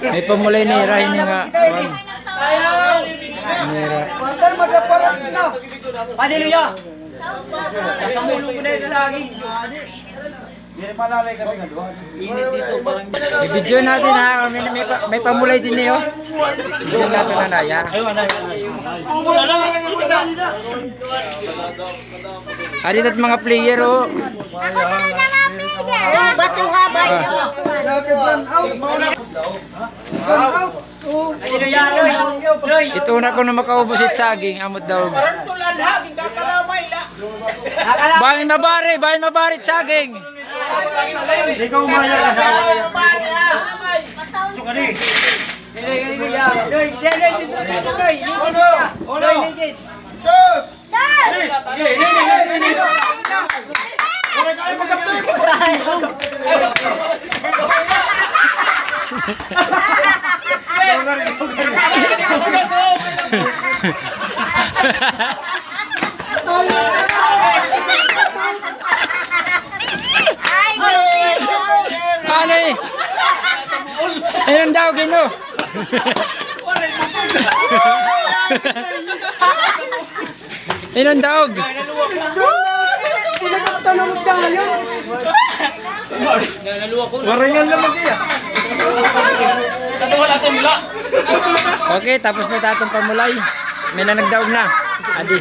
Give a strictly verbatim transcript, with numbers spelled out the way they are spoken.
May pamulay nira, ini nga, kuan. Nira. Hallelujah! Kasamulong ko na ito sa akin. Init dito, parang... I-video natin, ha. May, may, pa- may pamulay din, eh, oh. Video natin, nanay, ha. Ayun, anay, anay. Adi it mga player, oh. Ako sila na mga player. Bato haba. Ah. Ito na kuno makaubos it saging, amo it daog. Bangin mabari, bangin mabari it saging. Ikaw, Maya, ka na. Sukali. Ano eh? Ayun daw, Gino. Inon daog. Warangan naman kaya. Okay, tapos na it aton pamulay. May na nagdaog na. Adi.